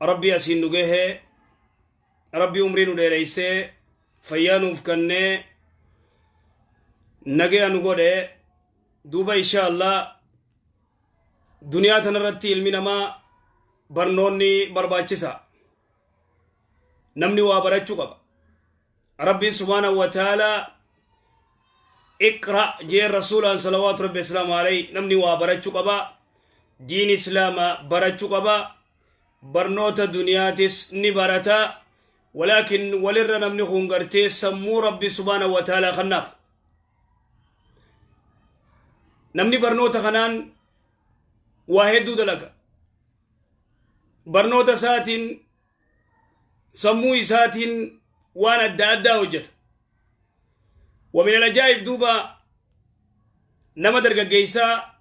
Rabbii asiin nu gahee, Rabbii umrii nu dheereysee, fayyaa nuuf kennee, nagaya nu godhe. Duuba insha Allah duniyaa tanarratti ilmi namaa barnoonni barbaachisa. Namni waa barachuu qaba. Rabbiin subhaanahu wa ta'aalaa iqra jeen rasuulaan salawaatu rabbi islaamu alayhi. Namni waa barachuu qaba, diin islaama barachuu qaba, barnoota duniyaatis ni barata. Walaakin walirra namni kun gartee sammuu rabbi subhaanahu wa ta'aalaa kannaaf namni barnoota kanaan waa hedduu dalaga. Barnoota isaatiin, sammuu isaatiin waan adda addaa hojjeta. ومن العجائب duuba nama dargaggeessaa,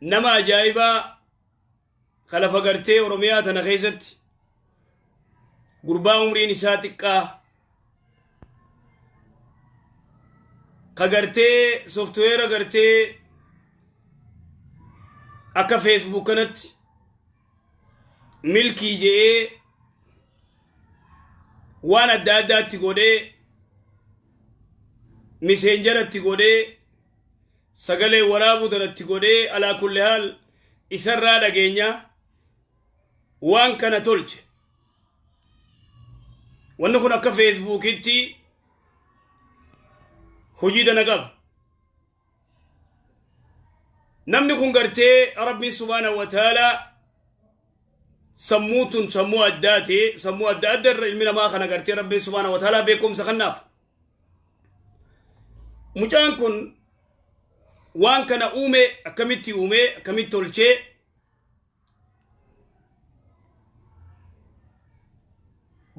nama ajaa'ibaa kalafa gartee Oromiyaa tana keessatti gurbaa umriin isaa xiqqaa ka gartee software gartee akka Facebook kanatti milkii je'ee waan adda addaatti godhee, Messengeratti godhee, sagalee waraabuu tanatti godhee, alaa kulli haal isarraa dhageenya waan kana tolche. Wanni kun akka Facebookitti hojii dana qaba. Namni kun gartee Rabbiin subhaanahu wa ta'aalaa sammuu tun sammuu addaati. Sammuu adda adda irra ilmi namaa kana gartee Rabbiin subhaanahu wa ta'aalaa beekumsa kennaaf. Mucaan kun waan kana uume, akkamitti uume, akkamitti tolchee,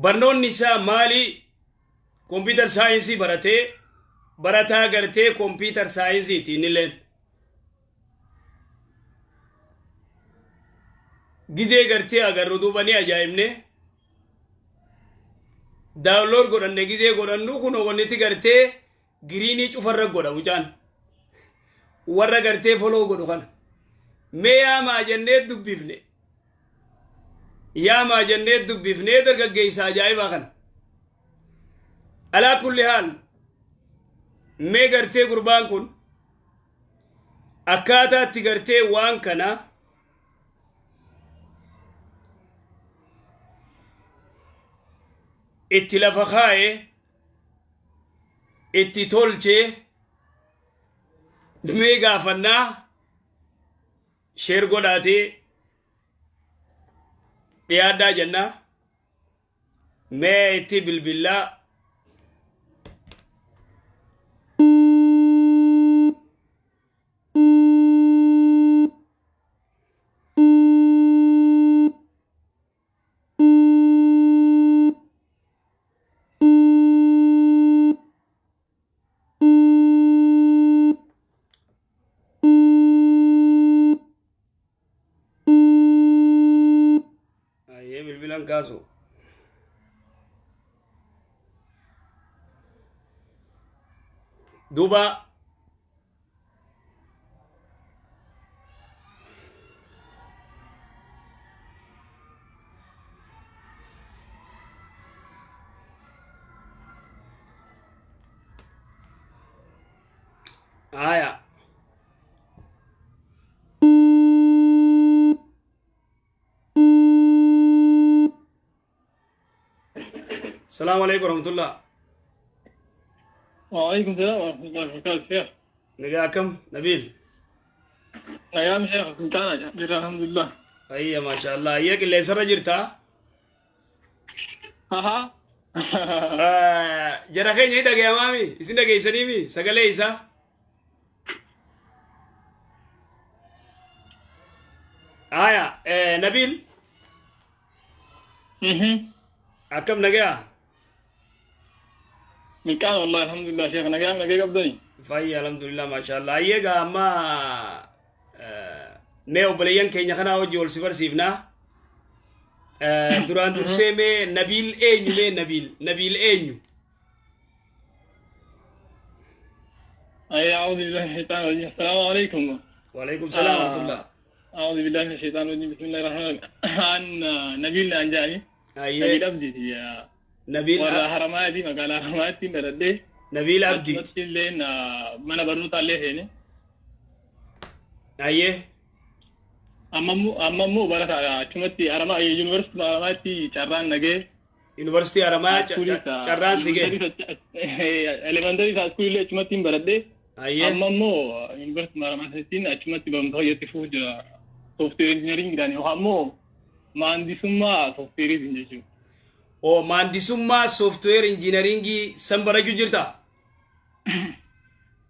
barnoonni isaa maali? Computer science baratee, barataa gartee computer scienceiiti innilleen. Gizee gartee agarru duuba ni ajaa'ibne. Download godhanne. Gizee godhannu kun wannitti gartee greenii cufarra godha. Mucaan warra gartee follow godhu kana mee yaamaa jennee dubbifne, yaamaa jennee dubbifnee dargaggeessa ajaa'ibaa kana. Alaa kulli haal mee gartee gurbaan kun akkaataatti gartee waan kana itti lafa kaa'e, itti tolchee mee gaafannaa. Share godhaatee dhiyaadhaa jennaa. Mee itti bilbillaa. Ayyee, bilbilan kaasu. Duuba aya. السلام عليكم ورحمة الله. وعليكم السلام ورحمة الله وبركاته شيخ. Nagaa akkam Nabiil? أيام شيخ، كنت أنا الحمد لله. Ayya, maasha Allah. Ayya, qilleensarra jirtaa? ها. Jara keenya ni dhagayamaami? Isin dhageessaniimi sagalee isaa? Aya, Nabiil, akkam, nagayaa? من والله الحمد لله شيخ، أنا قاعد قبضني. Fayya, alhamdulillah, maasha Allah. Ayyee gaa, amma mee obboleeyyan keenya kanaa hojii ol si barsiifnaa. Duraan dursee mee Nabiil eenyu? Mee Nabiil, Nabiil eenyu? أي، أعوذ بالله من الشيطان الرجيم، السلام عليكم. وعليكم السلام ورحمة الله. أعوذ بالله من الشيطان الرجيم، بسم الله الرحمن الرحيم. An Nabiil naan jedhani. Nabiil Abdiiti. Nabiil Warra Haramaati, magaalaa Haramaatti dhaladhee. Nabiil Abdiiti. Achumatti illee mana barnootaa illee seene. Amma immoo barataadha. Achumatti Haramaa Yuunivarsiitii Haramaatti carraan nagee. Yuunivarsiitii Haramayaa carraan si ga'e. Elementary school illee achumatti hin baradhee. Amma immoo Yuunivarsiitii Haramaatti achumatti barumsa hojjetti fuuf jira. Software engineering yookaan immoo maandisummaa softwareetiin jechuudha. Oo, maandisummaa software engineering san barachuu jirta?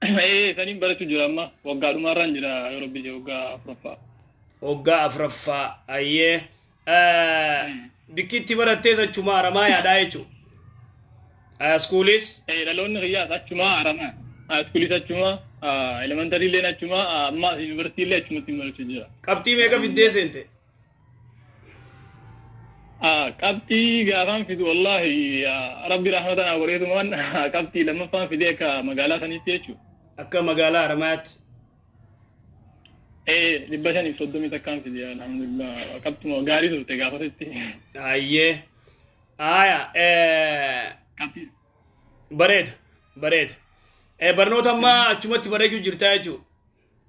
Ee, saniin barachuu jira amma waggaa dhumaarraan jira yeroo biyya waggaa afuraffaa. Waggaa afuraffaa, ayyee. Bikki itti barattees achuma Haramaayaadhaa jechuudha. Schoolis? Dhaloonni kiyyaas achuma Haramaa. Schoolis achuma, elementary illee achuma, amma yuunivarsiitii illee achumatti barachuu jira. Qabxii meeqa fiddee seente? Qabxii gaafaan fidu, wallaahi rabbi rahmata naa godheetumaan qabxii lammaffaan fidee akka magaalaa saniitti jechuudha. Akka magaalaa Haramayaatti? Ee, 531 fide, alhamdulillah, qabxuma gaarii turte gaafasitti. Ayyee. Aya. Bareeda. Bareeda. Barnoota ammaa achumatti barachuu jirtaa jechuudha.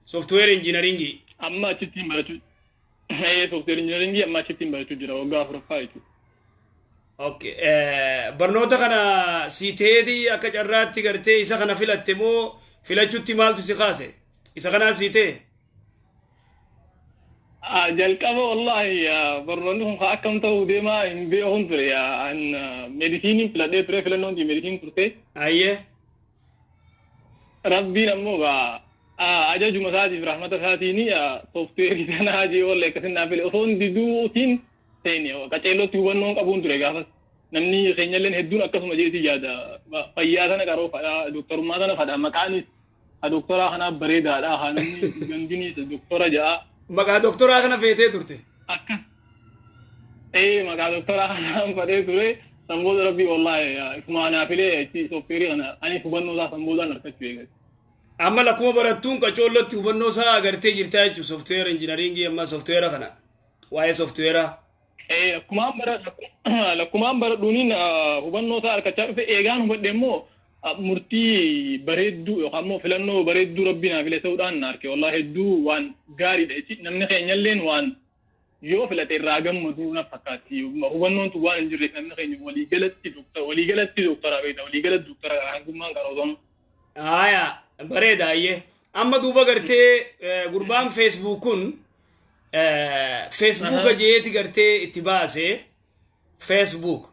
Software engineering. Amma achitti hin barachuu. Software engineering amma achitti hin barachuu jira waggaa afuraffaa jechuudha. Okay. Barnoota kana si ta'eeti akka carraatti gartee isa kana filatte moo filachuutti maaltu si kaase? Isa kanaa si ta'e? Jalqaba wallahi barnoonni kun akkam ta'uu deemaa hin beekun ture. An medicine filadhee ture, filannoon medicine turte. Rabbiin ammoo ajajuma isaatiif rahmata isaatiin software kanaa jee walla akkasin naa file osoo hin diduutiin seene. Qaceellootti hubannoon qabuun ture gaafas. Namni keenyalleen hedduun akkasuma jeetii yaada. Fayyaa sana qaroo fadhaa, doktorummaa sana fadhaa, maqaanis ha doktoraa kanaaf bareedaadha, haa namni gandiniis doktora ja'a. Maqaa doktoraa kana feetee turte? Akka ee, maqaa doktoraa kanaan fadhee ture. Sanbooda rabbii wallaahi ifuma anaa filee software kana ani hubannoo isaa sanboodaan argachuu eegale. Amma lakkuma barattuun qacoollootti hubannoo isaa agartee jirtaa jechuudha software engineering amma software kana. Waa'ee software. Lakkumaan baradhuuniin hubannoo isaa argachaa dhufe. Eegaan hubadhe immoo murtii bareedduu yookaan immoo filannoo bareedduu rabbii naa file ta'uudhaan na arge. Wallaahi hedduu waan gaariidha jechi. Namni keenyalleen waan yoo filate irraa gammadu na fakkaatti. Hubannoon tun waan hin jirreef namni keenya waliigalatti doktora beekta, waliigalatti doktora hangummaan qarootamu. Aya, bareeda, ayyee. Amma duuba gartee gurbaan Facebook kun Facebooka jeeti gartee itti baase Facebook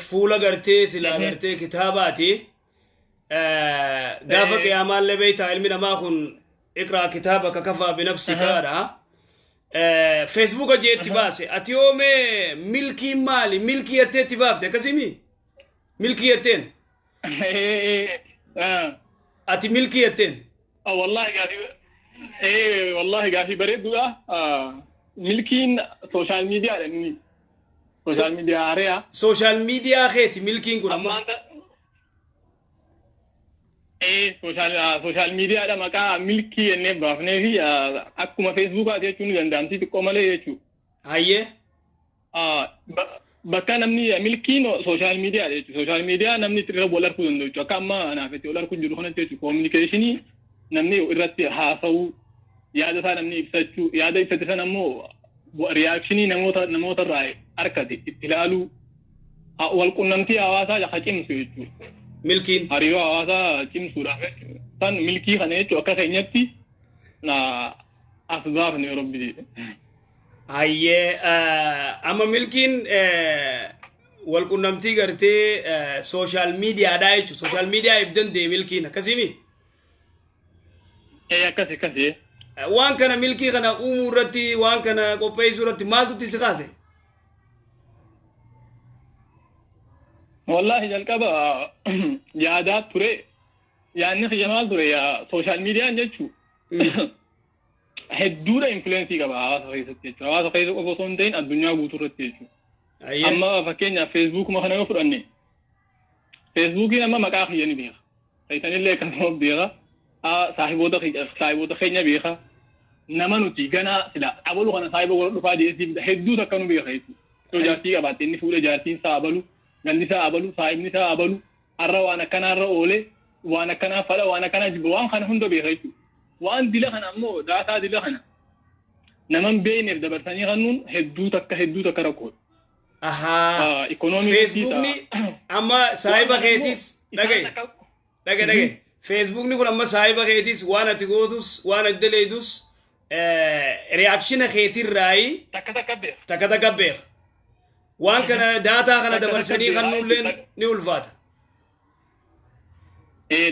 fuula gartee silaa gartee kitaabaati. Gaafa qiyaamaallee beektaa ilmi namaa kun اقرأ كتابك كفى بنفسك dha. Facebooka jeetti baase. Ati yoomee milkiin maali? Milkii jettee itti baafte akkasimi? Milkii jetteen? Ati milkii jetteen? Wallahi gaafii, wallahi gaafii bareedduudha. Milkiin social mediadha inni. Social media haaraa. Social media keeti milkiin kun amma. Social mediadha maqaa milkii jennee baafnee fi akkuma Facebookaati jechuun ni danda'amti xiqqoo malee jechuudha. Bakka namni milkiin social mediadha jechuudha. Social media namni irra wal arguu danda'u jechuudha. Akka amma anaaf itti wal arguu jiru kanatti jechuudha. Communication namni irratti haasa'uu, yaada isaa namni ibsachuu, yaada ibsate sana immoo reaction namoota irraa argate itti ilaaluu, wal qunnamtii hawaasaa ka cimsu jechuudha. Milkiin. Hariiroo hawaasaa cimsuudhaaf jechuudha. San milkii kana jechuudha akka keenyatti as baafne rabbi jedhe. Hayyee, amma milkiin wal qunnamtii gartee social mediadha jechuudha. Social media if danda'e milkiin akkasimi? Ee, akkasi akkasi. Waan kana milkii kana uumuu irratti, waan kana qopheessuu irratti maaltu si kaase? Wallahi jalqaba yaadaa ture. Yaadni kiyya maal ture? Social mediaan jechuu hedduudha influence qaba hawaasa keessatti jechuudha. Hawaasa keessa qofa osoo hin ta'in addunyaa guutuu irratti jechuudha. Amma fakkeenyaaf Facebookuma kana yoo fudhanne, Facebookiin amma maqaa kiyya ni beeka. Keessanillee akkasuma beeka. Saahiboota keenya beeka. Nama nuti ganaa sila abalu kana saahiba godhadhu fa'aa dhiyeessii bita hedduu takka nu beeka jechuudha. Yoo jaartii qabaatte inni fuudhee jaartiin isaa abalu, gandi isaa abalu, saahibni isaa abalu, har'a waan akkanaarra oolee, waan akkanaa fadha, waan akkanaa jibba, waan kana hunda beeka jechuudha. Waan dila kana ammoo daataa dila kana nama hin beekneef dabarsanii kennuun hedduu takka rakkoodha. Ahaa. Ikoonoomii Feesbuukni amma saahiba keetis dhagaye. Dhagaye dhagaye. Feesbuukni kun amma saahiba keetis waan ati gootus waan ati daleedus reaction keetirraayi Takka takka beeka. Takka takka beeka. Waan kana daataa kana dabarsanii kennuulleen ni ulfaata.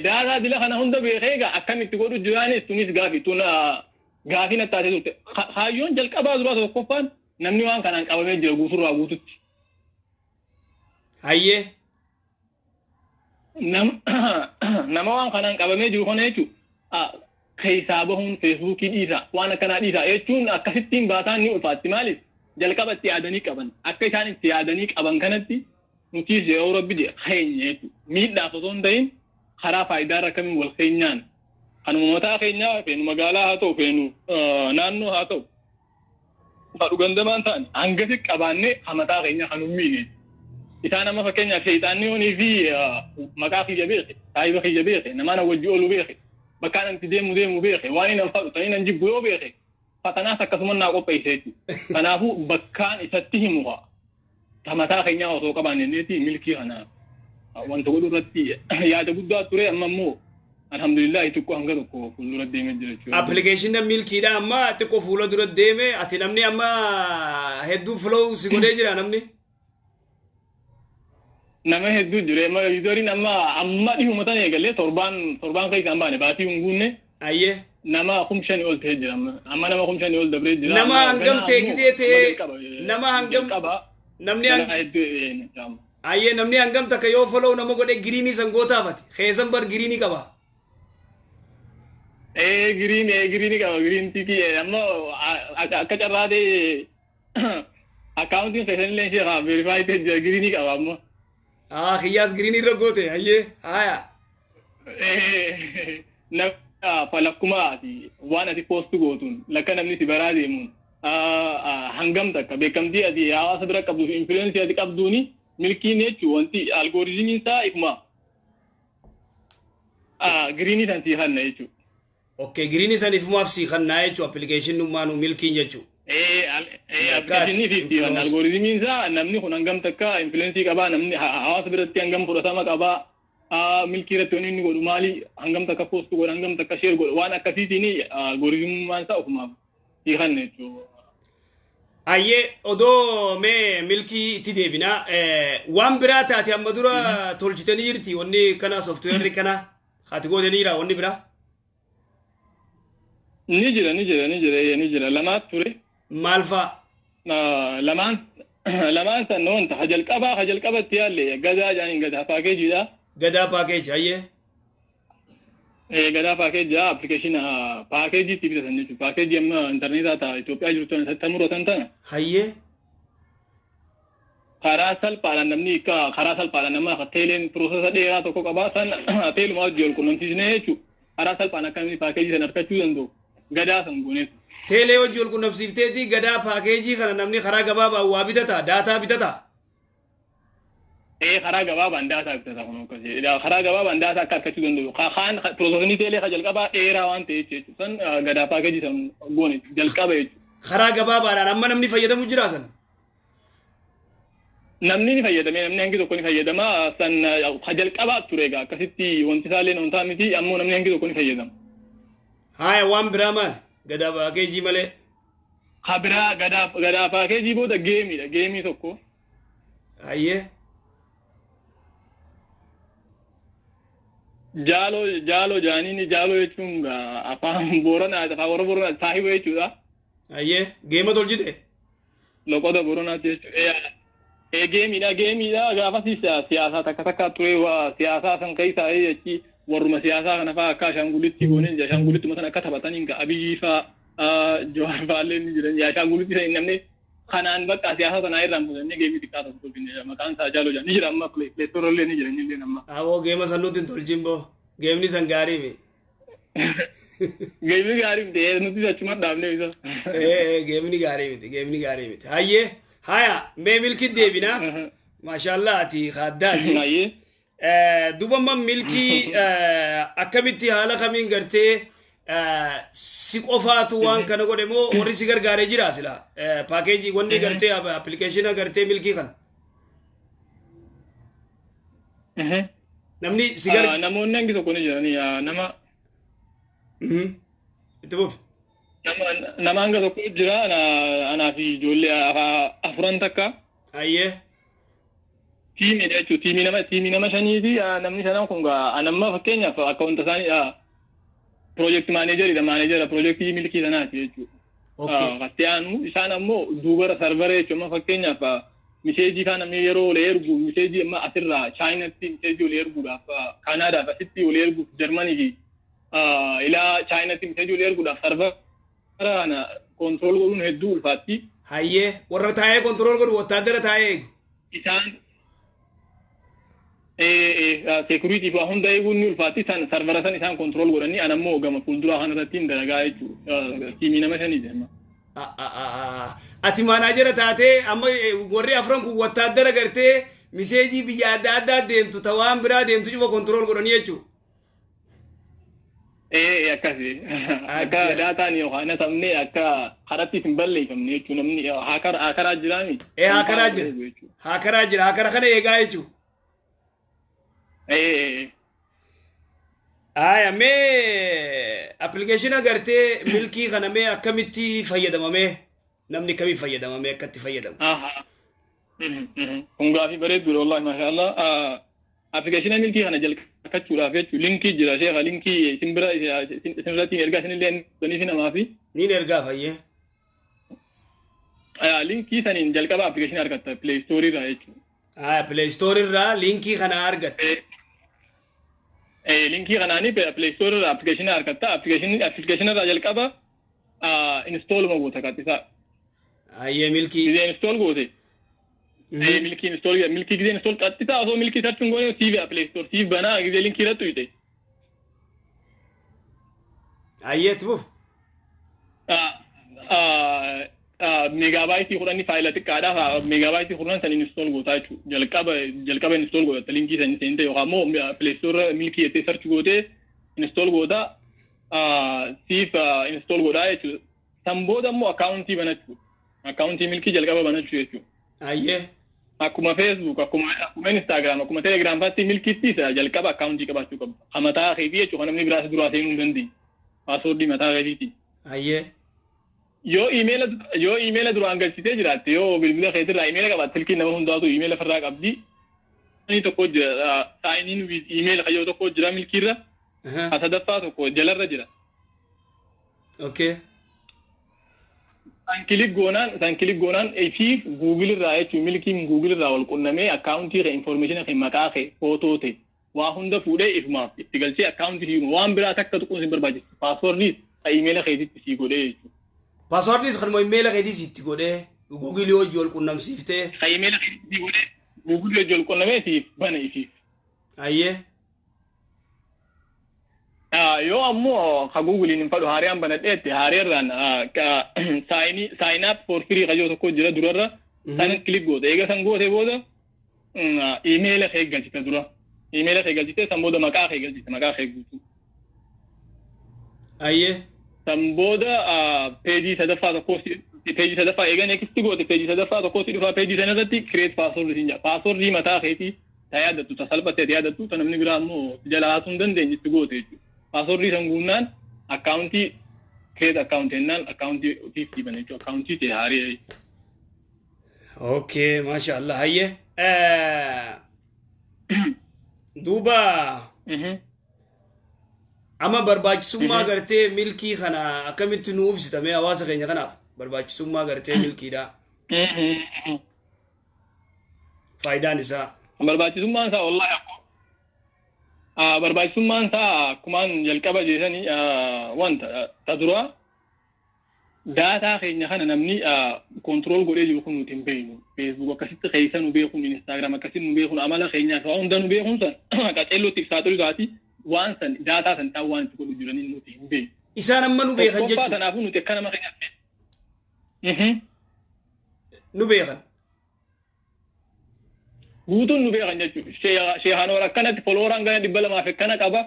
Daataa dila kana hunda beekee egaa akkamitti godhu jiraanis tunis gaafii tun gaafii na taatee turte. Kaayyoon jalqabaa duraa tokkoffaan namni waan kanaan qabamee jira guuturraa guututti. Hayyee. Nama waan kanaan qabamee jiru kana jechuun keessaa bahuun feesbuukii dhiisaa waan akkanaa dhiisaa jechuun akkasittiin baataan ni ulfaatti. Maaliif jalqaba itti yaadanii qaban akka isaan itti yaadanii qaban kanatti nutis yeroo rabbi jedhe keenya jechuudha. Miidhaaf osoo hin ta'in karaa faayidaa irra akkamiin wal keenyaan kanuma mataa keenyaa feenu magaalaa haa ta'u feenu naannoo haa ta'u dhugandamaan ta'an hangasi qabaannee mataa keenya kan hin miine. Isaan amma fakkeenyaaf sheexaanni yoonii fi maqaa kiyya beeke, saahiba kiyya beeke, namaan wajji oolu beeke, bakkaan anti deemu deemu beeke, waan inni fadhu ta'in an jibbu yoo beeke, fatanaas akkasuma naa qopheesse jechuudha. Kanaafuu bakkaan isatti himu mataa keenyaa osoo qabaanneeti milkii kana wanta godhu irratti yaada guddaa ture. Amma immoo alhamdulillah xiqqoo hanga tokko fuuldura deemee jira jechuudha. Appilikeeshinii milkiidha amma xiqqoo fuula dura deeme. Ati namni amma hedduu follow si godhee jira namni. Nama hedduu jira. Amma useriin amma amma dhihuma tan eegalee torbaan keessa hin baane baatii hin guunne. Ayyee. Nama 5,000 ol ta'ee jira amma. Amma nama 5,000 ol dabree jira. Nama hangam ta'e gisee ta'e nama hangam namni hedduu. Ayyee, namni hangam takka yoo follow nama godhe greenii san gootaafati keessan bar greenii qaba. Ee, green, ee, greenii qaba, green tickii. Amma akka carraa ta'e accountiin keessan illee ishee qaba, verify ta'e jira, greenii qaba amma. Ah, kiyyaas greenii irra goote. Ayyee, haya. Lakkuma ati waan ati post gootuun lakka namni si baraa deemuun hangam takka beekamtii ati hawaasa bira qabdu fi influenceii ati qabduuni milkiin jechuun wanti algorithmiin isaa ifuma greenii san sii kanna jechuudha. Okay, greenii san ifumaaf sii kannaa jechuudha appilikeeshinummaanuu milkiin jechuudha. Appilikeeshinii fi sii kanna algorithmiin isaa namni kun hangam takka influenceii qabaa, namni hawaasa biratti hangam fudhatama qabaa, milkii irratti wanni inni godhu maali, hangam takka post godha, hangam takka share godha, waan akkasiitiin algorithmummaan isaa ofumaaf sii kanna jechuudha. Ayyee, odoo mee milkii itti deebinaa waan biraa taate amma dura tolchitanii jirti wanni kana softwareri kana ati gootaniira wanni biraa. Ni jira, ni jira, ni jira, ni jira, lamaat ture. Maal fa'a? Lamaan san wanta ha jalqabatti yaalle gadaa jaaniin, gadaa packageiidha. Gadaa package, ayyee. Gadaa packageii appilikeeshina packageiitti bitatan jechuudha. Packageii amma intarneetaa ta'a Itoophiyaa jirtu tan muratan tana. Hayyee. Karaa salphaadhaan namni karaa salphaadhaan nama teeleen processa dheeraa tokko qabaa san teeluma hojii ol qunnamsiisnee jechuudha. Karaa salphaan akka namni packageii sana argachuu danda'u gadaa san gooneetu. Teelee hojii ol qunnamsiifteeti gadaa packageii kana namni karaa gabaabaan waa bitata, daataa bitata. Ee, karaa gabaabaan daataa bitata kun akkasii. Karaa gabaabaan daataa akka argachuu danda'u. Kaan processni teelee ka jalqabaa dheeraa waan ta'eef jechuudha. San gadaa packageii san goone jalqaba jechuudha. Karaa gabaabaadhaan amma namni fayyadamu jira san. Namni ni fayyadame, namni hangi tokko ni fayyadama. San ka jalqabaa ture egaa akkasitti wanti isaallee wantaa miti, ammoo namni hangi tokko ni fayyadama. Haya, waan biraa maal? Gadaa packageii malee. Ka biraa gadaa packageii booda gameiidha, gameii tokko. Hayyee. Jaaloo, jaaloo jaaniin, jaaloo jechuun afaan Booranaa, afaan warra Booranaa saahiba jechuudha. Hayyee, gamea tolchite. Loqoda Booranaati jechuudha. Ee, gameiidha, gameiidha. Gaafas siyaasaa takka takka ture, waa siyaasaa san keessaa jechi warruma siyaasaa kana fa'aa akka ashaangulitti gooneen ashaangulitti sana akka taphataniin ka Abiyyii fa'aa Jawaar fa'aallee ni jiran ashaangulitti san namni kanaan bakka siyaasa sanaa irraan fudhannee gameii xiqqaa tokko tolchine, maqaan isaa Jaaloo jedhama. Ni jira amma Play Store illee ni jira inni illee amma. Aboo, gamea san nutti hin tolchin boo. Gameni san gaarii mi. Geemni gaarii miti, nuti achuma dhaabne isa. Geemni gaarii miti, geemni gaarii miti. Hayyee, haya, mee Milkii deebina. Maashaallah, ati kaaddaati. Hayyee. Duba amma Milkii akkamitti, haala kamiin gartee si qofaatu waan kana godhe moo warri si gargaaree jira sila? Paakeejii wanni gartee appilikeeshina gartee Milkii kana. Namni si gar Namoonni hangi tokko ni jiranii nama Itti fufi. Nama hanga tokko jira, anaa fi ijoollee afuran takka. Hayyee. Tiimiidha jechuudha. Tiimii nama shanii fi namni shanan kun gaa anamma fakkeenyaaf akka wanta isaanii project manageriidha. Managera piroojeektii Milkii sanaati jechuudha. Katti aanu isaan ammoo duubara servera jechuudha. Amma fakkeenyaaf message faa namni yeroo ol ergu, message amma asirraa Chaayinatti message ol erguudhaaf, Kaanaadaaf asitti ol erguuf, Jarmanii fi ilaa Chaayinatti message ol erguudhaaf servera kana control godhuun hedduu ulfaatti. Hayyee, warra taa'ee control godhu, wattaaddara taa'ee eegu. Isaan security fi hunda eeguun ni ulfaatti, san servera san isaan control godhanii, an ammoo gama fuulduraa kanarratti hin dalagaa jechuudha. Tiimii nama shaniiti amma. Ati managera taatee, amma warri afran kun wattaaddara gartee message biyya adda addaa deemtu, ta waan biraa deemtu cufa control godhanii jechuudha. Ee, akkasi. Akka daataan yookaan hatamne, akka karatti hin balleeffamne jechuudha, namni hackeraa jiraami. Ee, hackeraa jira. Hackeraa jira, hackera kana eegaa jechuudha. Ee. Aya, mee appilikeeshina gartee Milkii kana mee akkamitti fayyadamamee, namni kamii fayyadamamee akkatti fayyadamu? Kun gaafii bareedduudha, wallahi, maasha Allah. Appilikeeshina Milkii kana jalqabachuudhaaf jechuun linkii jira, sheekha, linkii isin bira isin irratti ergaa isinillee fi namaa fi. Niin ergaa, fayyee. Linkii saniin jalqaba appilikeeshina argatta Play Store irraa jechuudha. Aya, Play Store irraa linkii kana argatta. Linkii kanaanii Play Store irraa appilikeeshina argatta. Appilikeeshina irraa jalqaba install ma goota qaxxisaa. Ayyee, Milkii. Gizee install goote. Milkii install, Milkii gizee install qaxxisaa, osoo Milkii search hin goone siif Play Store siif banaa gizee linkii irratti uyite. Ayyee, itti fufi. Megabyte 10 faayila xiqqaadhaaf megabyte 10 san install gootaa jechuudha. Jalqaba install godhatta linkii san seente, yookaan immoo Play Store Milkii jettee search gootee install goota, siif install godhaa jechuudha. San booda immoo akkaawuntii banachuu. Akkaawuntii Milkii jalqaba banachuu jechuudha. Ayyee. Akkuma Facebook, akkuma Instagram, akkuma Telegram faatti Milkiitti jalqaba akkaawuntii qabaachuu qabda. Kan mataa keetii jechuudha, kan namni biraas duraa seenuu hin dandeenye. Passwordii mataa keetiiti. Ayyee. Yoo iimeela duraan galchitee jiraatte, yoo bilbila keetirraa iimeela qabaatte, silkiin nama hundaatu iimeela ofirraa qabdi. Inni tokko jira, sign in with email kayyoo tokko jira Milkiirra. Sadaffaa tokko jalarra jira. San click goonaan ifiif Google irraa jechuun Milkiin Google irraa wal qunnamee akkaawuntii kee, information kee, maqaa kee, footoo ta'e waa hunda fuudhee ifumaaf itti galchee akkaawuntii fi waan biraa takka tuquun sin barbaachisu. Passwordii iimeela keetitti sii godhee jechuudha. Passwordiis kanuma imeela keetiis itti godhee Googilii hojii wal qunnamsiiftee. Ka iimeela keetitti sii godhee Googilii hojii wal qunnamee siif bana ifiif. Ayyee. Yoo ammoo ka Googiliin hin fadhu, haariyaan banadheetti, haariyaarraan sign up for free kayyoo tokko jira durarra, san click goote. Eega san goote booda iimeela kee galchite dura. Iimeela kee galchite, san booda maqaa kee galchite, maqaa kee guutuu. Ayyee. San booda peejii sadaffaa tokko, peejii sadaffaa eega next goote, peejii sadaffaa tokko si dhufa. Peejii sana irratti create password siin jedha. Passwordii mataa keetii ta yaadattu, ta salphattee ta yaadattu, ta namni biraa immoo jala haasuu hin dandeenye itti goote jechuudha. Passwordii san guunnaan akkaawuntii create account jennaan akkaawuntii ofiif siiban jechuudha. Akkaawuntii ta'e haarii. Okay, maasha Allah. Hayyee. Duuba amma barbaachisummaa gartee Milkii kana akkamitti nu ibsitame hawaasa keenya kanaaf, barbaachisummaa gartee Milkiidha? Faayidaan isaa. Barbaachisummaan isaa, wallahi, akkuma barbaachisummaan isaa akkumaan jalqaba jeesanii, wanta ta duraa daataa keenya kana namni control godhee jiru kun nuti hin beeknu. Facebook akkasitti keessa nu beekuun, Instagram akkasitti nu beekuun, amala keenyaa fi waan hunda nu beekuun san qaceellootti ibsaa tolu taati, waan san daataa san ta'an waan itti godhu jiranii nuti hin beeknu. Isaan amma nu beekan Tokkoffaa jechuudha. Kanaafuu nuti akka nama keenyaatti. Nu beekan. Guutuun nu beekan jechuudha. Sheekanoor akkanatti followeraan gana 200 fi akkana qaba.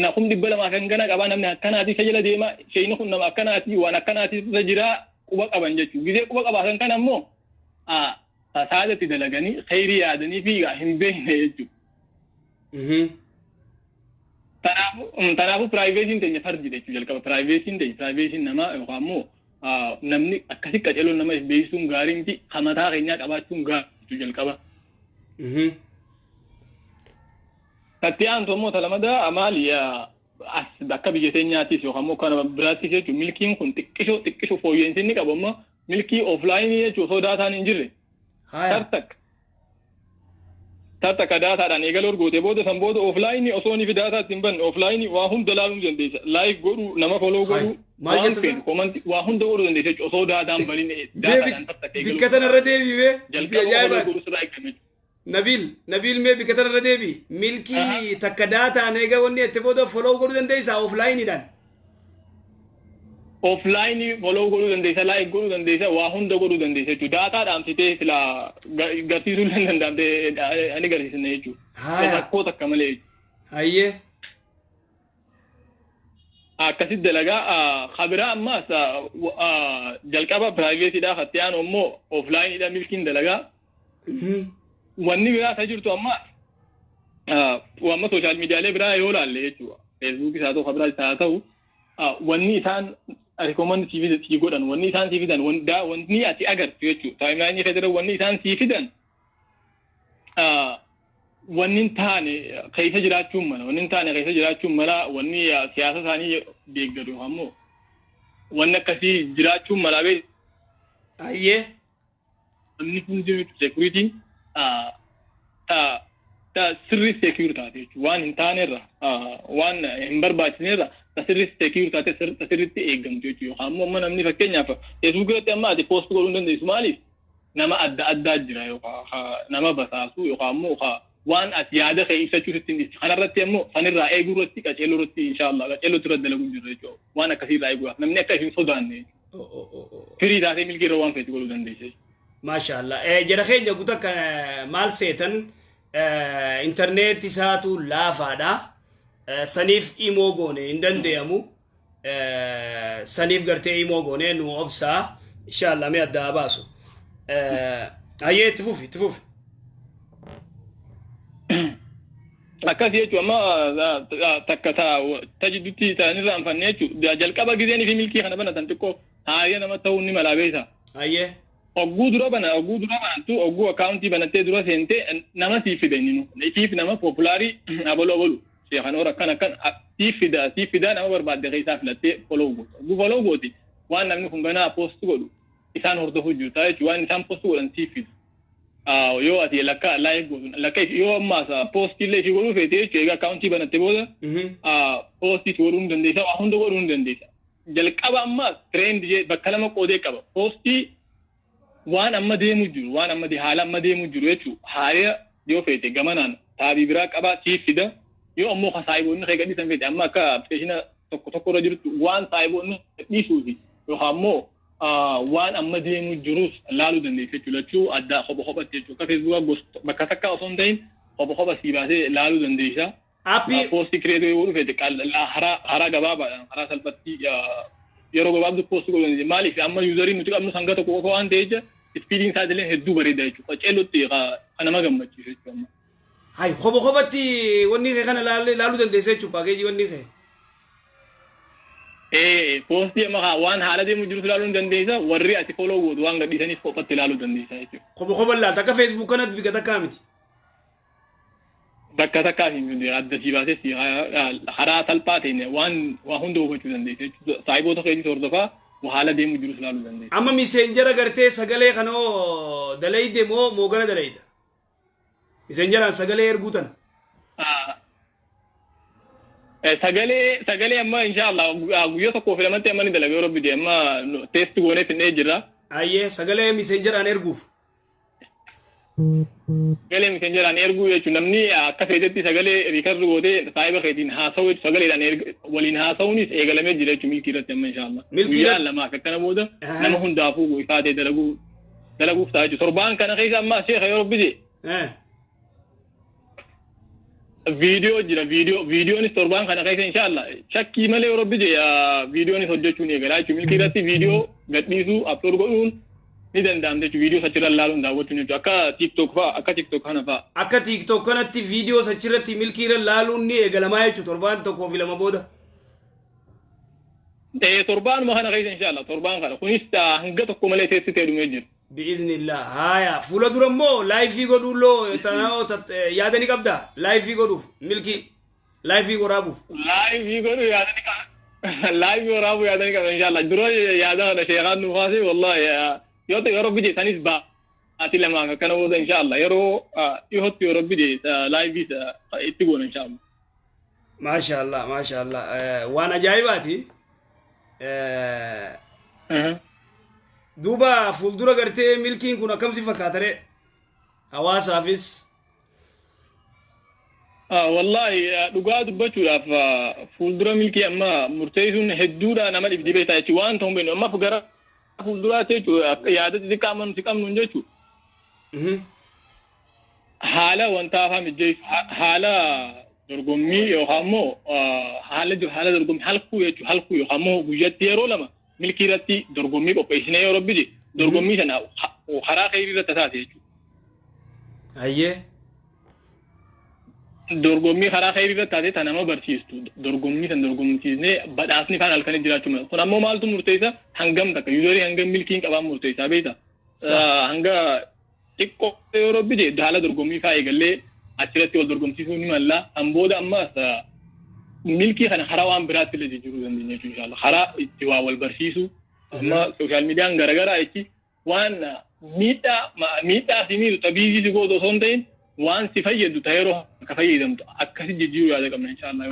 Nakum 200 fi akkana qaba, namni akkanaati isa jala deema, sheekni kun nama akkanaati, waan akkanaati isa jira quba qaban jechuudha. Gizee quba qabaatan kana immoo fasaadatti dalaganii kheyrii yaadanii fi hin beekne jechuudha. Kanaafuu privacyn teenya fardi jechuudha jalqaba. Privacyn teenya, privacyn namaa yookaan immoo namni akkasi qaceeloon nama beeksisuun gaarii miti, mataa keenyaa qabaachuun gaarii jechuudha jalqaba. Tatti aantu immoo talamadaa maali, as bakka biyya teenyaattis yookaan immoo kana biraattis jechuun milkiin kun xiqqishoo xiqqishoo fooyya'insi inni qabu amma milkii offline jechuun osoo daataan hin jirre. Tartak tartakka daataadhaan eegaluu gootee booda, san booda offline osoo inni fi daataa ittiin banne offline waa hunda laaluu ni dandeessa. Like godhuu, nama follow godhuu, Maal waan jetta? feetu comment waa hunda godhuu dandeessa jechuudha osoo daataan banin daataadhaan tartakka eegaluu. Bikka tanarra deebi'ee. Jalqaba follow godhuu sirraa eegame. Nabil, Nabil, mee bikka tanarra deebi. Milkii takka daataan eega wanni itti booda follow godhuu dandeessaa offlineidhaan. Offline follow godhuu dandeessa, like godhuu dandeessa, waa hunda godhuu dandeessa jechuudha. Daataa dhaamsitee silaa garsiisuu hin danda'amte, ani garsiisne jechuudha. Rakkoo takka malee jechuudha. Hayyee. Akkasitti dalagaa kabiraa ammaas jalqaba privacydhaa katti aanu immoo offlineidha milkiin dalagaa. Wanni biraa isa jirtu amma amma social medialee biraa yoo laalle jechuudha. Facebookis haa ta'u, kabiraa haa ta'u, wanni isaan recommend sii godhan, wanni isaan sii fidan, wanni ati agartu jechuudha. Timeline keessa wanni isaan sii fidan wanni hin taane keessa jiraachuun mala, wanni hin taane keessa jiraachuun mala, wanni siyaasa isaanii deeggaru ammoo wanni akkasii jiraachuun mala bee. Wanni hundi securityn sirri secure taate jechuudha. Waan hin taanerra, waan hin barbaachisnerra sirri secure taate, sirritti eeggamtu jechuudha. Yookaan immoo amma namni fakkeenyaaf Facebook irratti amma ati post godhuu hin dandeessu. Maaliif? Nama adda addaa jira, yookaan nama basaasu yookaan immoo waan ati yaada kee ibsachuu sitti hin dhiisu. Kanarratti immoo sanirraa eeguu irratti, qaceeluu irratti, inshaallah qaceeluu irratti dalaguu jira jechuudha. Waan akkasii irraa eeguudhaaf namni akka hin sodaanne jechuudha. Firii taatee milkii irra waan feeti godhuu dandeessa. Maasha Allah. Jara keenya guutuu akka maal seetan, intarneetii isaatu laafaadha. Saniif imoo goone hin dandeeyamu. Saniif gartee imoo goone nu obsaa. Inshallah mee addaa baasu. Hayyee, itti fufi, itti fufi. Akkas jechuun amma takka ta jidduutti ta'anirraa anfanne jechuudha. Jalqaba gizeen fi milkii kana banatan xiqqoo haayya nama ta'uu ni malaa beektaa. Ogguu dura bana, ogguu dura banattu, ogguu accountii banattee dura seentee nama siif fida inni nu. Siif nama popular abaluu abalu. Sheekanoor akkan akkan siif fida, siif fida, nama barbaadde keessaa filattee follow goota. Ogguu follow gooti waan namni kun ganaa post godhu isaan hordofuu jirta jechuudha. Waan isaan post godhan siif fidu. Yoo ati lakka like gootu, lakka yoo ammaas postii illee ishii godhuu feete jechuudha, egaa accountii banatte booda postii godhuu ni dandeessa, waa hunda godhuu ni dandeessa. Jalqaba ammaas trend bakka lama qoodee qaba. Postii waan amma deemu jiru, waan amma haala amma deemu jiru jechuudha. Haala yoo feete gamanaan taabii biraa qabaa siif fida. Yoo ammoo ka saayiboonni kee gadhiisan feete, amma akka application tokko tokko irra jirtu waan saayiboonni gadhiisuufi yookaan ammoo waan amma deemu jirus laaluu dandeessa jechuudha. Lachuu addaa kopha kophatti jechuudha. Akka Facebookaa gosa bakka takka osoo hin ta'in kopha kopha sii baasee laaluu dandeessa. Aappii Postii create godhuu feete karaa gabaabaadhaan, karaa salphatti, yeroo gabaabduu post godhuu dandeessa. Maaliif? Amma useriin nuti qabnu hanga tokko qofa waan ta'eef speediin isaa illee hedduu bareeda jechuudha. Qaceellotti kan nama gammachiisu jechuudha. Hay, kopha kophatti wanni kee kana laaluu dandeessa jechuudha, packageii wanni kee. Ee, postii amma waan haala deemu jirus ilaaluu ni dandeessa. Warri ati follow gootu waan gadhiisaniif kophatti ilaaluu dandeessa jechuudha. Kopha kopha laalta, akka Facebook kanatti bika takkaa miti. Bakka takkaa hin adda sii baasee si karaa salphaa ta'een waan waa hunda hubachuu dandeessa jechuudha. Saayiboota keetis hordofaa haala deemu jirus ilaaluu dandeessa. Amma Messengera gartee sagalee kanoo dalayde moo moogana dalayda? Messengeraan sagalee erguu tana. Sagalee amma inshaallah guyyaa tokkoo fi lamatti amma ni dalaga yoo rabbi amma test goonee finnee jirra. Ayyee, sagalee Messengeraan erguuf. Sagalee messengeraan erguu jechuun namni akka feetetti sagalee record gootee saahiba keetiin haasa'u jechuun sagaleedhaan waliin haasa'uunis eegalamee jira jechuun milkii irratti amma inshaallah. Milkii Guyyaa irratti? 2 akkana booda nama hundaafuu ifaa ta'e dalaguuf ta'a jechuudha. Torbaan kana keessa amma sheekha yoo rabbise viidiyoo jira viidiyoonis torbaan kana keessa inshaallah shakkii malee yoo rabbise viidiyoonis hojjechuun eegala jechuudha. Milkii irratti viidiyoo gadhiisuu upload godhuun ni danda'amte jechuudha. Viidiyoo achirra ilaaluun daawwachuun jechuudha. Akka TikTok fa'a, akka TikTok kana fa'a. Akka TikTok kanatti viidiyoo achirratti milkii irra laaluun ni eegalamaa jechuudha torbaan 1 fi 2 booda. Torbaanuma kana keessa inshaallah torbaan kana kunis hanga tokko malee teessi ta'e dhumee jira. Bi'iznillah. Haaya, fuula dura immoo live godhuuloo yaada ni qabdaa? Live godhuuf, milkii live waraabuuf. Live godhuu yaada ni qaba. Live waraabuu yaada ni qaba inshaallah. Dura yaada kana sheekaan nu kaase wallahi yoo ta'e yeroo rabbi jedhe sanis baatii 2 akkana booda inshaallah yeroo dhihootti yoo rabbi jedhe live itti goona inshaallah. Maashaallah, maashaallah. Waan ajaa'ibaati. Duuba fuuldura gartee milkiin kun akkam si fakkaata ree? Hawaasaafis. Wallahi dhugaa dubbachuudhaaf fuuldura milkii amma murteessuun hedduudha nama dhibdi beektaa jechuudha waan ta'u beeknu amma gara fuulduraatti jechuudha yaada xixiqqaa amma nuti qabnu jechuudha. Haala wantaa afaan mijjeessu haala dorgommii yookaan immoo haala dorgommii halkuu jechuudha halkuu yookaan immoo guyyatti yeroo 2 milkii irratti dorgommii qopheessinee yoo rabbi dorgommii sana karaa kheyrii irratti taate jechuudha. Hayyee. Dorgommii karaa kheyrii irratti taate ta nama barsiistu dorgommii san dorgomsiisnee badhaasni faan halkanii jiraachuu mala. Kun ammoo maaltu murteessa hangam takka userii hangam milkiin qabaan murteessaa beektaa? Hanga xiqqoo yoo rabbi jedhe haala dorgommii faa eegallee achirratti wal dorgomsiisuu ni malla. Kan booda ammas milkii kana karaa waan biraatti illee jijjiiruu dandeenya jechuudha inshallah. Karaa itti waa wal barsiisuu amma social mediaan garaagaraa jechi waan miidhaa si miidhu xabiisii si gootu osoo hin ta'in waan si fayyadu ta yeroo akka fayyadamtu akkasi jijjiiruu yaada qabna inshallah.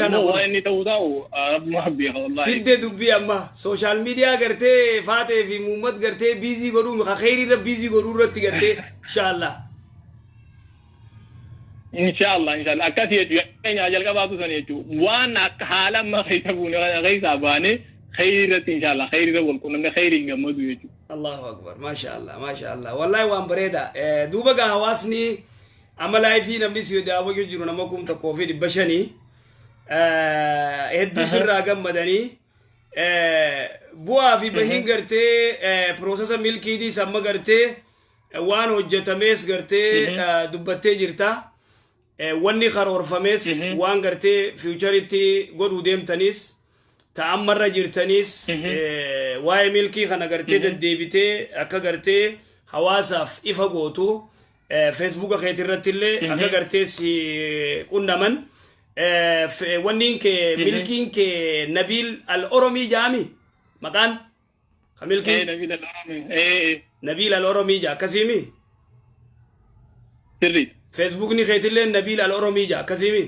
Ammoo waan inni ta'uu taa'u rabbuma beeka wallahi. Fidde dubbii amma social media gartee faatee fi muummat gartee busy godhuu ka kheyrii irra busy godhuu irratti gartee inshallah. Inshallah inshallah akkasi jechuudha keenya jalqabaatu sana jechuudha waan akka haala amma keessa buune kana keessaa baanee kheyrii irratti inshallah kheyrii irra wal qunnamne kheyriin gammadu jechuudha. Allahu akbar, maashaallah, maashaallah, wallahi waan bareeda. Duuba gaa hawaasni amma live namni si daawwachuu jiru nama 1500 hedduu sirraa gammadanii bu'aa fi bahiin gartee processa milkiitiis amma gartee waan hojjetamees gartee dubbattee jirta. Wanni karoorfames waan gartee futureitti godhuu deemtanis ta'ammarra jirtanis waa'ee milkii kana gartee deddeebitee akka gartee hawaasaaf ifa gootu Facebooka keetii irratti illee akka gartee si qunnaman wanniin kee milkiin kee Nabiil Al Oromii jaami maqaan ka milkii Nabiil Al Oromii. Nabiil Al Oromii jaa akkasiimi. Sirrii. Facebookni keetillee Nabiil Al Oromii jaa akkasiimi.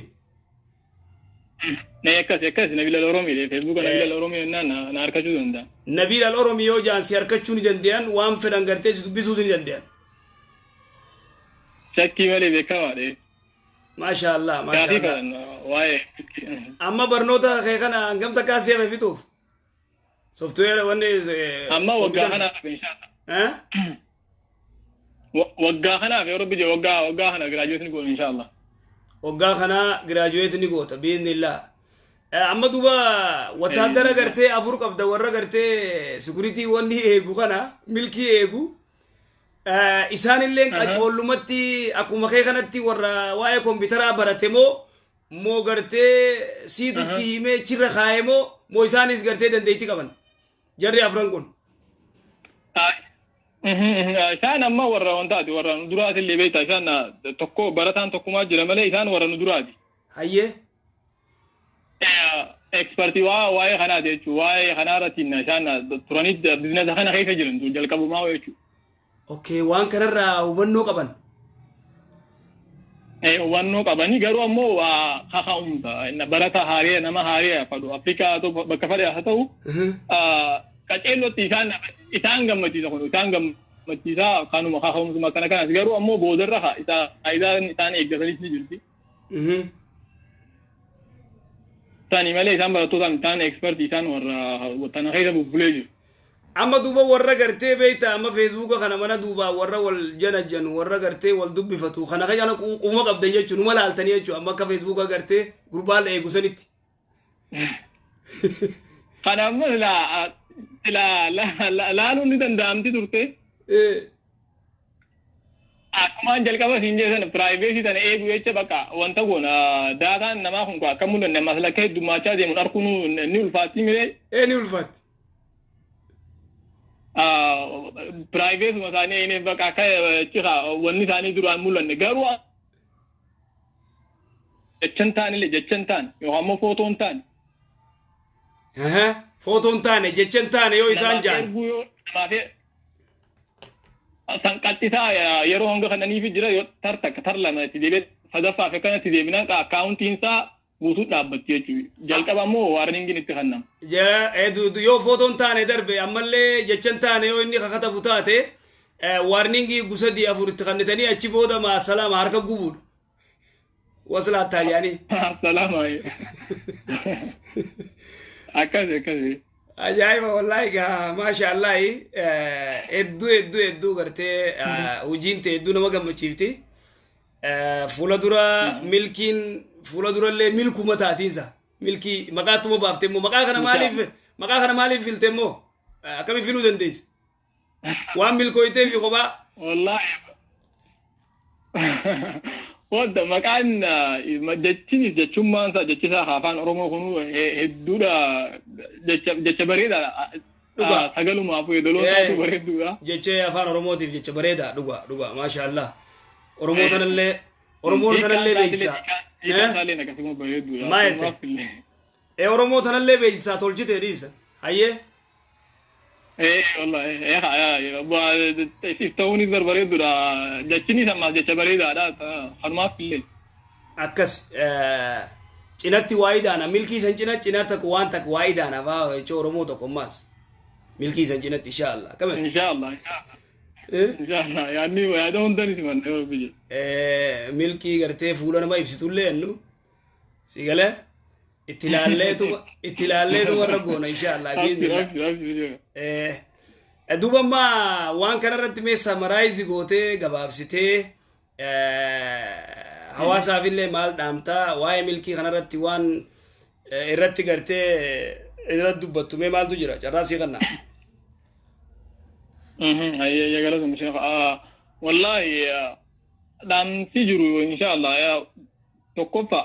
Nee akkas Nabiil Al Oromii Facebooka Nabiil Al Oromii jennaan na harkachuu danda'a. Nabiil Al Oromii yoo jaan si harkachuu ni danda'an waan fedhan gartee si dubbisuus ni danda'an. Shakkii malee beekamaadha. Maashaallah, Gaafii maashaallah. kan waa'ee. Amma barnoota kee kana hangam takkaa seefe fixuuf? Software wanni Amma waggaa kanaaf inshallah. Eh? Waggaa kanaaf yoo rabbi jedhe waggaa kana graduate ni goona inshallah. Waggaa kana graduate ni goota biiznillah. Amma duuba wataadara gartee 4 qabda warra gartee security wanni eegu kana milkii eegu. Isaanillee qacoollumatti akkuma kee kanatti warra waa'ee kompiitaraa barate moo gartee siitutti himee chirra kaa'e moo isaanis gartee dandeettii qaban jarri afran kun? Isaan amma warra wantaati warra nu duraati illee beektaa isaan tokko barataan tokkumaa jira malee isaan warra nu duraati. Hayyee. Expertii waa'ee kanaati jechuudha. Waa'ee kanaa irratti isaan turanii businessa kana keessa jiran jalqabumaa jechuudha. Okay, waan kanarraa hubannoo qaban. Hubannoo qabanii garuu ammoo waa kaka'umsa barata haaree nama haaree fadhu Afrikaa haa ta'u bakka fadhe haa ta'u qaceellotti isaan gammachiisa kun isaan Gammachiisaa kanuma kaka'umsuma kana kanas garuu ammoo boodarra isa faayidaan isaan eeggatanis ni jirti. Sani malee isaan barattoota isaan ekspertii isaan warra tana keessa bubbulee jiru. Amma duuba warra gartee beekta, amma Feesbuuka kana mana duubaa warra wal janajjanu, warra gartee wal dubbifatu kana kana quma qabdan jechuun numa laaltanii jechuun amma akka Feesbuuka gartee gurbaan eegu sanitti. Kana ammoo laaluun ni danda'amti turte. Akkumaan jalqaba siin jedhan privacy tana eegu jecha bakka wanta kun daataan namaa kun akka mul'anne maslaka heddummaachaa deemuun arguun ni ulfaatti miree. Ee, ni ulfaatti. Privacy isaanii eegneef bakka akka cika wanni isaanii duraan mul'anne, garuu jechan taanillee jechan taane yookaan immoo footoon taane. Footoon taane, jechan taane yoo isaan jaan. San qaxxisaa yeroo hanga kananiif jira, yoo tar takka tar lama itti deebi'ee sadaffaa fi akkanatti deebinaan akkaawuntiin isaa guutuu dhaabbatti jechuudha. Jalqaba immoo warningiin itti kennama. Yoo footoon taane darbe, ammallee jechan taane yoo inni kakatabu taate, warningii gusadii afur itti kennitanii achi booda maasalaama harka gubuudha. Waslaattaa jedhanii. Salaama. Akkasi akkasi. Ajaa'iba wallaahi, gaa maasha Allaahi, hedduu hedduu hedduu gartee hojiin ta'e hedduu nama gammachiifti. Fuula dura milkiin fuula durallee milkuma taatiinsa. Milkii maqaatuma baafte immoo maqaa kana maaliif filte immoo akkamiin filuu dandeessi? Waan milkooytee fi kophaa. Wallaahi. Wadda maqaan jechinis jechummaan isaa jechisaa afaan Oromoo kun hedduudha, jecha bareedaadha. Dhuga. Sagalumaaf yeedaloon isaatu bareedduudha. Jecha afaan Oromootiif jecha bareeda, dhuga dhuga, maasha Allah. Oromoo tanallee beeksisa. Hiikaan isaallee akkasuma bareedduudha. Maa jette? Ee, Oromoo tanallee beeksisaa tolchite dhiisa. Hayyee. Ee wallahi, ee ta'uunis barbareedduudha. Jechinis ammaas jecha bareedaadha. Kanumaaf illee. Akkas cinatti waa idaana, milkii san cina cina takka waan takka waa idaana faa jecha Oromoo tokko ammaas. Milkii san cinatti insha Allah. Akkamitti? Inshallah. Inshallah. Yaadni yaada hundan isin manna yoo biyya. Milkii gartee fuula nama ibsitullee jennu. Si galee? Itti ilaalleetu warra goona insha Allah. Biiznillah. Duuba ammaa waan kanarratti mee summarize gootee gabaabsitee hawaasaaf illee maal dhaamtaa? Waa'ee milkii kanarratti waan irratti gartee irratti dubbattu mee maaltu jira? Carraa sii kanna. Hayyee, galatoomi sheekh. Wallaahi dhaamsi jiru inshallah tokkoffa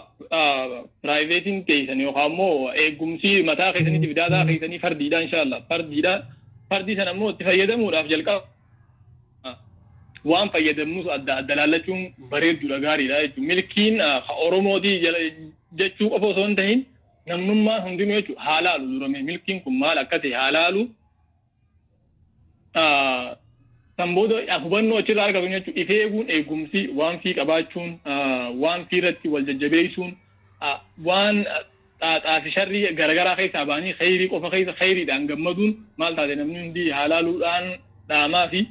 privacyn teessan yookaan immoo eegumsi mataa keessaniitiif daataa keessanii fardiidha inshallah, fardiidha. Fardii sana immoo itti fayyadamuudhaaf jalqaba waan fayyadamnus adda adda laallachuun bareedduudha, gaariidha jechuudha. Milkiin Oromootii jechuu qofa osoo hin tahin namnummaan hundinuu jechuudha haa laalu durame milkiin kun maal akka ta'e haa laalu. San booda hubannoo achirraa argatu jechuudha. If eeguun, eegumsi waan fii qabaachuun, waan fii irratti wal jajjabeessuun, waan xaaxaa fi sharrii garaagaraa keessaa ba'anii khayrii qofa keessa khayriidhaan gammaduun maal taate namni hundi haa laaluudhaan dhaamaa fi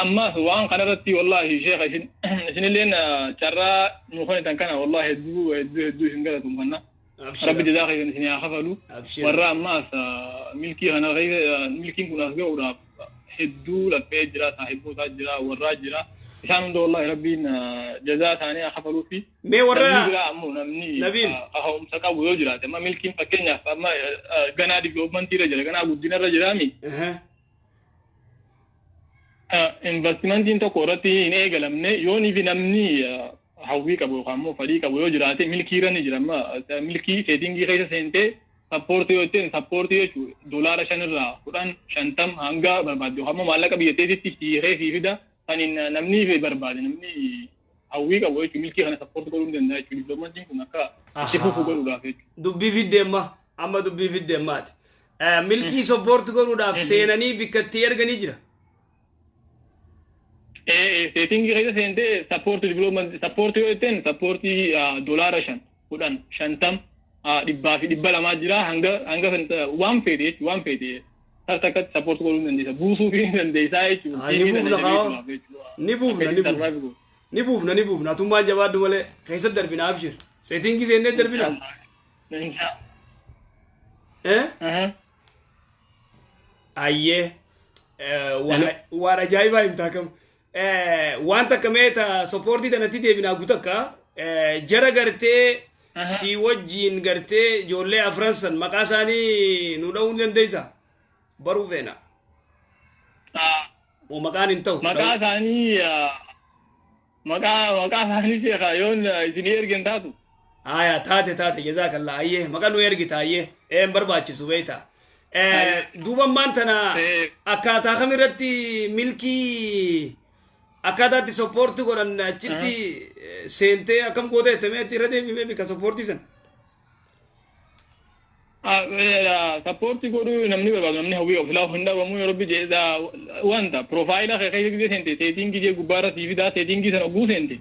ammaas waan kanarratti wallaahi sheekha, isin isinilleen carraa nu kennitan kana wallaahi hedduu hedduu hedduu isin galateeffanna. Rabbi jazaa keessan isin haa kafalu. Warra ammaas milkii kana keessa milkiin kun as ga'uudhaaf hedduu laphee jira, saahibbootaa jira, warraa jira. Isaan hunda wallaahi Rabbiin jazaa isaanii haa kafaluu fi Mee warra namni biraa ammoo namni Nabiil. kaka'umsa qabu yoo jiraate, amma milkiin fakkeenyaaf amma ganaa developmentii irra jira, ganaa guddina irra jiraami. Investmentiin tokko irratti hin eegalamne yoonii fi namni hawwii qabu yookaan immoo fedhii qabu yoo jiraate milkii irra ni jira. Amma milkii settingii keessa seentee support yoo jetteen, support jechuun $5 irraa 10, 50 hanga barbaadde yookaan immoo maallaqa biyya teetitti hiikee fi fida kan namni barbaade, namni hawwii qabu jechuun milkii kana support godhuu ni danda'a jechuudha. Developmentiin kun akka itti fufu godhuudhaaf jechuudha. Dubbii fiddeemma, amma dubbii fiddeemmaati. Milkii support godhuudhaaf seenanii bikka itti erganii jira. Settingii keessa seentee support development support yoo jetteen, supportii $5, 10, 50, 100 fi 200 jira, hanga hanga waan feete jechuudha, waan feete. Takkatti support godhuu ni dandeessa. Buusuu fi ni dandeessaa jechuudha. Ni buufna kaa. Ni buufna, ni buufna. Ni buufna, ni buufna. Atummaan jabaadhu malee keessatti darbina, abshir. Setting seennee darbina. Eh? Ayyee. Waan ajaa'ibaa himtaa kam. Waan takka mee ta support tanatti deebinaa gutakka jara gartee si wajjiin gartee ijoollee afran san maqaa isaanii nu dha'uu ni dandeessaa? Baruu feena. Moo maqaan hin ta'u? Maqaa isaanii, maqaa isaanii sheekha, yoon isinii ergen taatu. Aya, taate, taate, jazakallah. Ayyee, maqaa nu ergita, ayyee, een barbaachisu beeyta. Duuba ammaan tana akkaataa kamirratti milkii akkaataatti support godhan achitti seentee akkam goota jettamee itti irra deebimee bika support san. Support godhuu namni barbaadu, namni hawwii of ilaalu hin dhabamu. Yeroo biyya wanta profile kee keessa gisee seente, setting jee gubbaarra sii fidaa, setting sana oguu seente.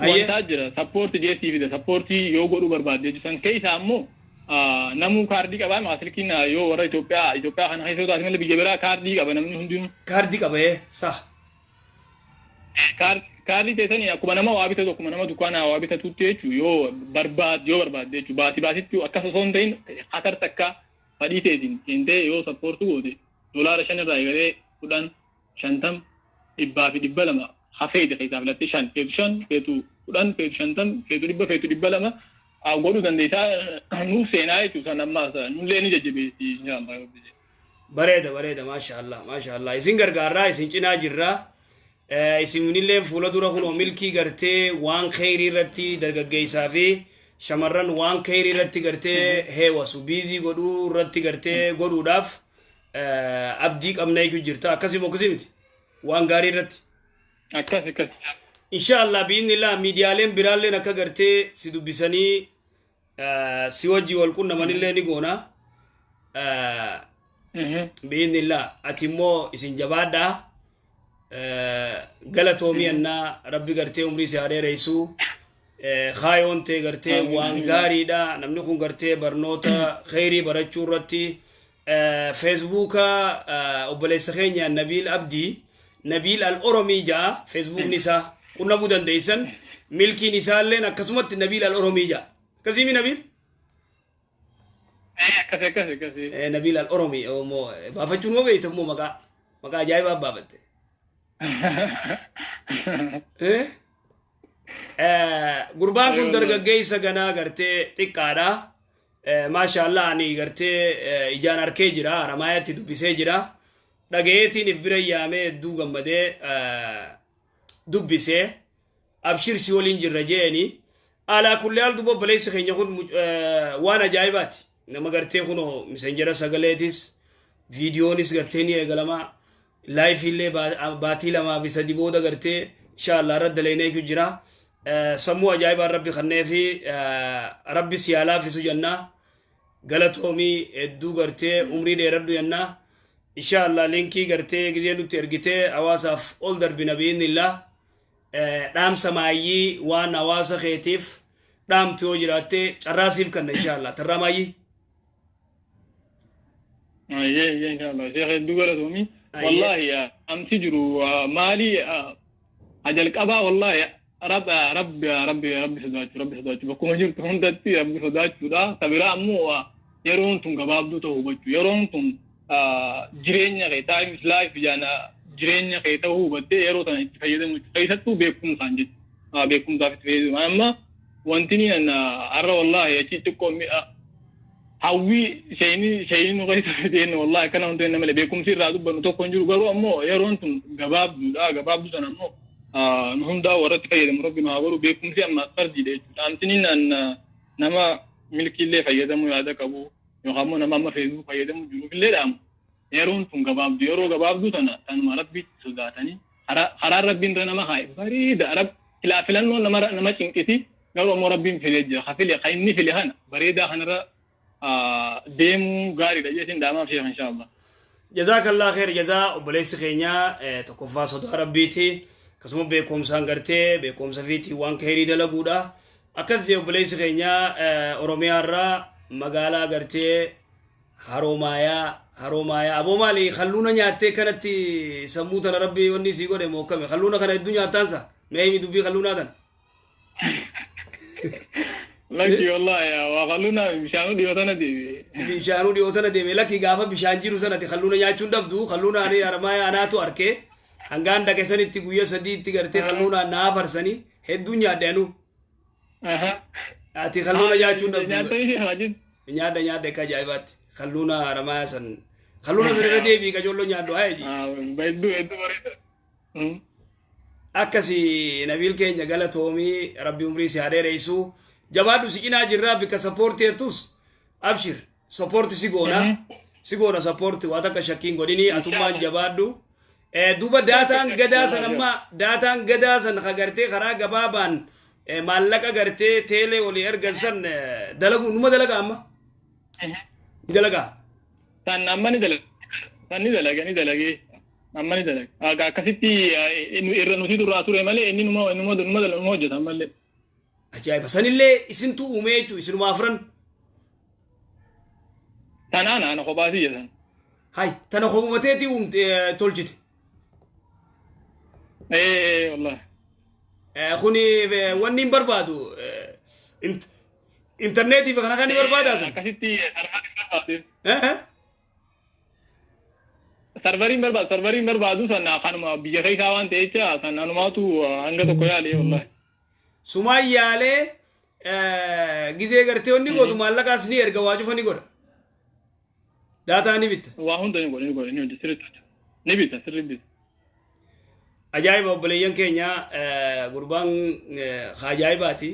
Wantaa jira, support jee sii fida, support yoo godhuu barbaadde jechuun keessaa ammoo namuu kaardii qabaa maa silkiin yoo warra Itoophiyaa kana keessa taate malee biyya biraa kaardii qaba namni hundinuu. Kaardii qaba, ee, sa. Kaardii teessanii akkuma nama waa bitatu, akkuma nama dukkaanaa waa bitatutti jechuun yoo barbaadde jechuun baasii baasitti akkas osoo hin ta'in hatar takka fadhii teetiin seentee yoo support goote $5 irraa eegalee 10, 50, 100 fi 200 hafeeti keessaa filattee 5 feetu, 5 feetu, 10 feetu, 50 feetu, 100 feetu, 200 godhuu dandeessaa nuuf seenaa jechuun san ammaas nullee ni jajjabeessi inshallah. Bareeda, bareeda, maasha Allah, maasha Allah. Isin gargaarraa, isin cinaa jirraa. Isinillee fuula dura kunoo milkii gartee waan kheyrii irratti dargaggeessaa fi shamarran waan kheyrii irratti gartee heewasu busy godhuu irratti gartee godhuudhaaf abdii qabna jechuu jirta. Akkasii moo akkasii miti? Waan gaarii irratti. Akkas, akkas. Inshallah, biiznillah, miidiyaaleen biraalleen akka gartee si dubbisanii si wajji wal qunnamanillee ni goona. Biiznillah, ati immoo isin jabaadhaa. Galatoomii annaa rabbi gartee umrii si haa dheeressu. Kaayoon tee gartee waan gaariidha. Namni kun gartee barnoota kheyrii barachuu irratti Facebooka obboleessa keenya Nabiil Abdii, Nabiil Al Oromii ja'a Facebookni isaa, qunnamuu dandeessan. Milkiin isaalleen akkasumatti Nabiil Al Oromii ja'a. Akkasiimi, Nabiil? Akkasi, akkasi, akkasi. Nabiil Al Oromii immoo baafachuun moo beektu immoo maqaa ajaa'ibaa baafatte. Eh? Gurbaan kun dargaggeessa ganaa gartee xiqqaadha. Maasha Allah, ani gartee ijaan arkee jira, Haramaayaatti dubbisee jira. Dhagayeetiin if bira yaamee hedduu gammadee dubbisee abshir si waliin jirra jeeni. Alaa kulli haal, duba obboleessi keenya kun waan ajaa'ibaati. Nama gartee kunoo Messengera sagaleetis viidiyoonis gartee ni eegalama. Live illee baatii 2 fi 3 booda gartee inshallah irra daleeneetu jira. Sammuu ajaa'ibaan rabbi kannee fi rabbi si haa laaffisu jennaa. Galatoomii hedduu, gartee umrii dheeradhu jennaa. Inshallah, link gartee gizee nutti ergitee hawaasaaf ol darbina bi'innillah. Dhaamsa maayyii waan hawaasa keetiif dhaamtu yoo jiraatte carraa siif kenna inshallah. Tarraa maayyii. Ayyee, ayyee, inshallah. Sheekh, hedduu galatoomii. Wallahi amsi jiru maali jalqabaa, wallahi rabbi rabbi rabbi sodaachuu, rabbi sodaachuu, bakkuma jirtu hundatti rabbi sodaachuudha. Sabiraa ammoo yeroon tun gabaabduu ta'uu hubachuu, yeroon tun jireenya kee, time is life jaana, jireenya kee ta'uu hubattee yeroo tana itti fayyadamu, keessattuu beekumsaan jechuudha. Beekumsaaf itti fayyadamu. Amma wanti ni har'a wallahi achi xiqqoo hawwii shayini nu keessa fideen, wallahi akkana wanti inni malee beekumsi irraa dubbannu tokko hin jiru. Garuu ammoo yeroon tun gabaabduudha. Gabaabduu sana ammoo nu hundaa warratti fayyadamu rabbi nu haa godhu. Beekumsi amma fardiidha jechuudha. Amtini nama milkiillee fayyadamu yaada qabu yookaan ammoo nama amma Facebook fayyadamu jiruufillee dhaamu, yeroon tun gabaabdu. Yeroo gabaabduu tana tanuma rabbitti sodaatanii karaan rabbiin irra nama kaa'e bareeda. Filannoon nama cinqiti, garuu ammoo rabbiin filee jira. Ka file, ka inni file kana bareedaa kanarra deemuu gaariidha jechuun dhaamaaf sheekh, inshallah. Jazaakallah kheer jazaa obboleessi keenya. Tokkoffaa sodaa rabbiiti, akkasuma beekumsaan gartee beekumsa fiitii waan kheyrii dalaguudha. Akkas jee obboleessi keenya Oromiyaa irraa. Magaalaa gartee Haroomayaa aboo maali kalluuna nyaattee kanatti sammuu tana rabbi wanni sii godhe mookkame kalluuna kana hedduu nyaattaansa mee himi dubbii kalluunaa tana. Lakki wallahi waa kalluuna bishaanuu dhiyoo tana deeme. Bishaanuu dhiyoo tana deeme lakki gaafa bishaan jiru sanatti kalluuna nyaachuun dhabdu kalluuna ani Haroomayaa anaatu arkee hangaan dhaqe sanitti guyyaa sadiitti gartee kalluunaan naa farsanii hedduu nyaadhe anuu. Ati kalluuna nyaachuun dhabdu. Nyaatanii ishee Nyaadha nyaadha akka ajaa'ibaatti kalluuna Haroomayaa san kalluuna sun irra deebii qajoollo nyaadhu haa eji. Hedduu hedduu bareeda. Akkasi Nabiil keenya galatoomii rabbi umrii si haa dheeressu jabaadhu si cinaa jirraa bikka sappoortii jettus abshir sappoorti si goona si goona sappoorti waa takka shakkiin godhini atummaan jabaadhu. Duuba daataan gadaa san amma daataan gadaa san gartee karaa gabaabaan maallaqa gartee teelee olii ergan san dalagu numa dalaga amma. Ni dalagaa. San amma ni dalaga. San ni dalaga ni dalagee. Amma ni dalaga. Akkasitti irra nuti duraa ture malee inni numa numa numa numa hojjeta ammallee. Ajaa'iba sanillee isintu uumee jechuun isinuma afran. Tanaan ana kophaasii jedhan. Hay tana kophumateetii uumte tolchite. Ee wallahi. Kuni wanni hin barbaadu intarneetii fi kana kan ni barbaadaa san. Akkasitti sarvariin barbaadu. Sarvariin barbaadu sarvariin barbaadu sana kanuma biyya keessaa waan ta'e jecha san anumaatu hanga tokko yaalee wallahi. Sumaan yaalee gizee gartee wanni gootu maallaqaas ni erga waa cufa ni godha. Daataa ni bitta. Waa hunda ni godha ni godha ni hojjeta sirriitti ni bitta sirriitti bitta. Ajaa'iba obboleeyyan keenya gurbaan ajaa'ibaati.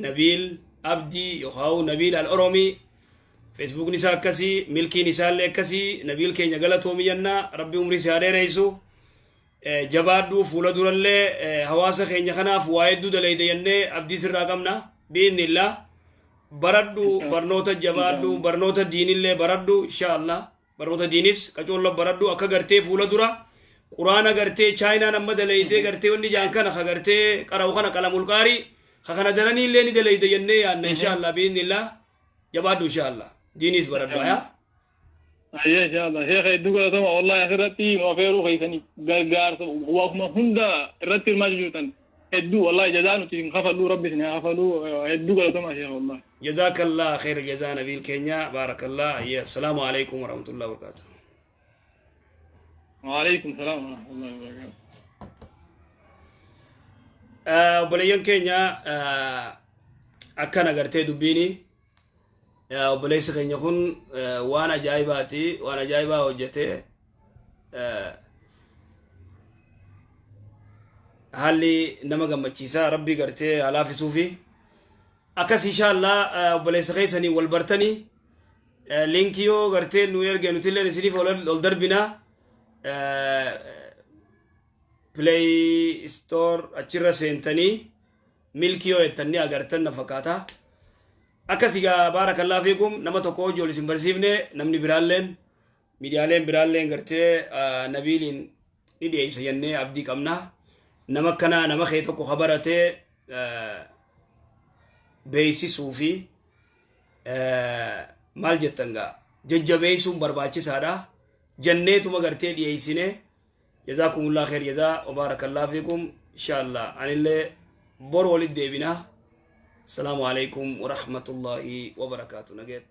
Nabiil Abdii yookaan Nabiil Al-Oromii feesbuukni isaa akkasii milkiin isaallee akkasii Nabiil keenya galatoomii jennaa rabbi umrii si haa dheeressu. Jabaadhuu fuula durallee hawaasa keenya kanaaf waa hedduu dalayda jennee abdii sirraa qabna bi'innillaa baradhu barnoota jabaadhu barnoota diinillee baradhu inshaallah barnoota diinis qacoolla baradhu akka gartee fuula dura quraana gartee chaayinaan amma dalaydee gartee wanni jaan kana ka gartee qara'u kana qalamul qaarii ka kana daranii illee ni dalayda jennee yaadna inshaallah bi'innillaa jabaadhu inshaallah diinis baradhu haa. Ayya inshallah sheekh hedduu galatoma wallahi asirratti nu afeeruu keessanii gargaarsa waanuma hunda irratti hirmaachuu jirtan hedduu wallahi jazaa nuti hin kafallu rabbi isin haa kafallu hedduu galatoma sheekh wallahi. Jazakallah khair jazaa Nabiil keenya baarakallah ayya assalaamu alaikum warahmatullahi wabarakatuh. Waalaikum salaam warahmatullahi wabarakatuh. Obboleeyyan keenya akkana gartee dubbiini obboleessi keenya kun waan ajaa'ibaati waan ajaa'ibaa hojjete haalli nama gammachiisaa rabbi gartee halaafisuufi akkas inshaallah obboleessa keessanii wal bartanii liinkii yoo gartee nu erge nutillee isiniif ol darbinaa Play Store achirra seentanii milkii yoo jettanii agartan na fakkaata. Akkas egaa baarakallahu fiikum nama tokko hojii ol isin barsiifne namni biraalleen miidiyaaleen biraalleen gartee Nabiiliin ni dhiyeessa jennee abdii qabna. Nama akkanaa nama kee tokko kabaratee beeksisuu fi maal jettan gaa jajjabeessuun barbaachisaadha. Janneetuma gartee dhiyeessine jazaakumullah khair jazaa wa baarakallahu fiikum inshaallah anillee boru walitti deebina. السلام عليكم ورحمة الله وبركاته. نجت.